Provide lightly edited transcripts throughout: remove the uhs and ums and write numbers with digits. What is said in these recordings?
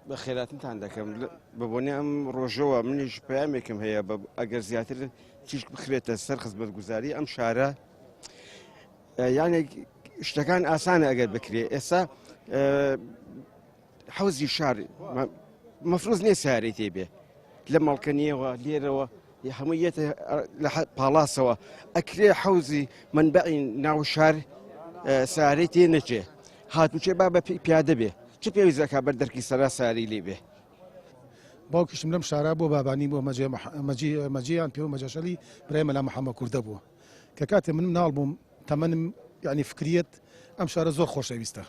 بە خێراتنتان دەکەم بە بۆنی ئەم ڕۆژەوە منیش پەیامێکم هەیە بە ئەگەر زیاتر تیشک بخرێتە سەر خزمەتگوزاری ئەم شارە یانێک شتەکان ئاسانە ئەگەر بکرێ ئێستا حەوزی شار مەفروز نییە سارەی تێ بێ لە مەڵکەنیەوە لێرەوە هەموو یەتە لە پاڵاسەوە ئەکرێ حەوزی منبعی ناو شار سارەی تێ نەچێ هاتوچێ با بە پیادە بێ چ پێویستەکە بەر دەرکی سەرا ساری لێ بێ. باوکیشم لەم شارە بۆ بابانی بۆ مەجێ مەجیان پێ و مەجەشەلی برای مەلا محەممە کوردە بووە کە کاتێ من مناڵ بووم تەمەنم یعنی فکریەت ئەم شارە زۆر خۆشەویستە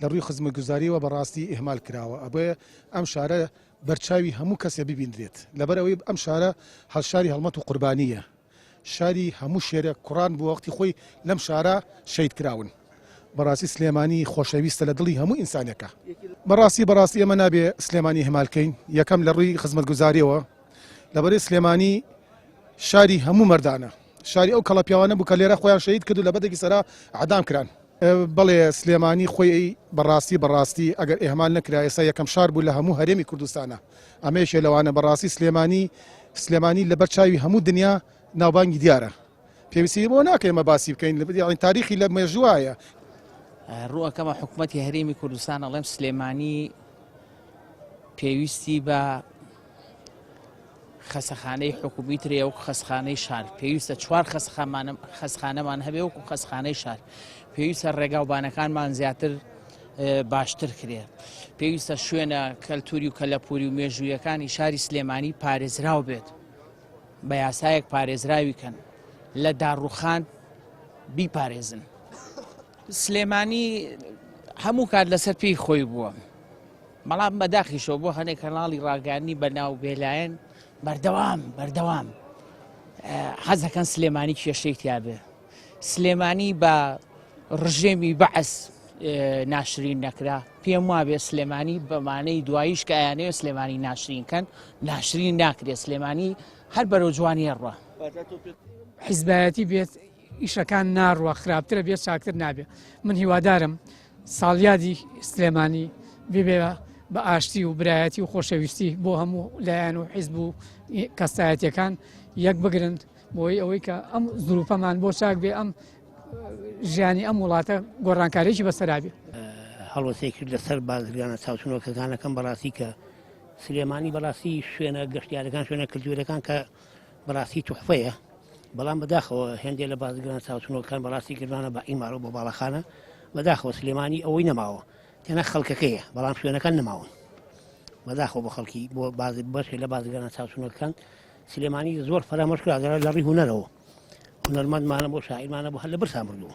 لە ڕووی خزمەتگوزاریەوە بەڕاستی ئیهمال کراوە ئەبێ ئەم شارە بەرچاوی هەموو کەسێ ببیندرێت لەبەر ئەوەی ئەم شارە هەڵشاری هەڵمەت و قوربانیە شاری هەموو شێرە کوڕان بووە وەختی خۆی لەم شارە شەید کراون بەڕاستی سلێمانی خۆشەویستە لە دڵی هەموو ئینسانێکە بەڕاستی بەڕاستی ئێمە نابێ سلێمانی ئیهمال کەین یەکەم لە ڕووی خزمەتگوزاریەوە لەبەرەی سلێمانی شاری هەموو مەردانە شاری ئەو کەڵە پیاوانە بوو کە لێرە خۆیان شەهید کرد و لە بەدێکی سەرا عدام کران. بەڵێ سلێمانی خۆی بەڕاستی بەڕاستی ئەگەر ئیهمال نەکرا ئێستا یەکەم شار بوو لە هەموو هەرێمی کوردستانە ئەمە یەکێ لەوانە بەڕاستی سلێمانی سلێمانی لەبەر چاوی هەموو دنیا ناوبانگی دیارە پێویستی بۆ ناکە ئێمە باسی بکەین یاعنی تاریخی لە مێژوایە. ڕووەکەمە حکومەتی هەرێمی کوردستان ئەڵێم سلێمانی پێویستی بە خەسەخانەی حکومی ترێ وەکو خەسخانەی شار پێویستە چوار خەسخانەمان هەبێ وەکو خەسخانەی شار پێویستە ڕێگاوبانەکانمان زیاتر باشتر کرێ پێویستە شوێنە کەلتوری و کەلەپوری و مێژوویەکانی شاری سلێمانی پارێزراو بێت بە یاسایەک پارێزراوی کەن لە داڕوخان بیپارێزن سلێمانی هەموو کات لەسەر پێی خۆی بووە بەڵام بەداخیشەوە بۆ هەنێک کەناڵی ڕاگەیاندنی بەناو بێلایەن بەردەوام بەردەوام حەزەکەن سلێمانی کێشەی تیاابێ سلێمانی بە ڕژێمی بەعس ناشرین نەکرا پێم وابێ سلێمانی بەمانەی دواییش کە ئەیانەوێ سلێمانی ناشرین کەن ناشرین ناکرێت سلێمانی هەر بەرەو جوانیە ڕە حیزبایەتی بێت ئیشەکان ناڕوا خراپترە بێت چاکتر نابێ من هیوادارم ساڵیادی سلێمانی ببێ بە ئاشتی و برایەتی و خۆشەویستی بۆ هەموو لایەن و حیزب و کەسایەتیەکان یەک بگرن بۆی ئەوەی کە ئەم زروفەمان بۆ چاک بێ ئەم ژیانی ئەم وڵاتە گۆڕانکاریی بەسەرابێ. هەڵوەسەی کرد لەسەر بازرگانە چاوچنۆکەکانەکەم بەڕاستی کە سلێمانی بەڕاستی شوێنە گەشتیارەکان شوێنە کلتورەکان کە بەڕاستی توحفەیە بەڵام بەداخەوە هێندێ لە بازرگانە چاوچنۆکەکان بەڕاستی کردوانە بە ئیمارە بۆ باڵەخانە بەداخەوە سلێمانی ئەوەی نەماوە تەنە خەڵکەکەیە بەڵام شوێنەکان نەماون بەداخەوە بۆ خەڵکی بۆ باز بەشێ لە بازرگانە چاوچنۆکەکان سلێمانی زۆر فەرامۆش کرا لە ڕووی هونەرەوە هونەرمەندمانە بۆ شاعیرمانە بۆ هەر لە برسا مردووە.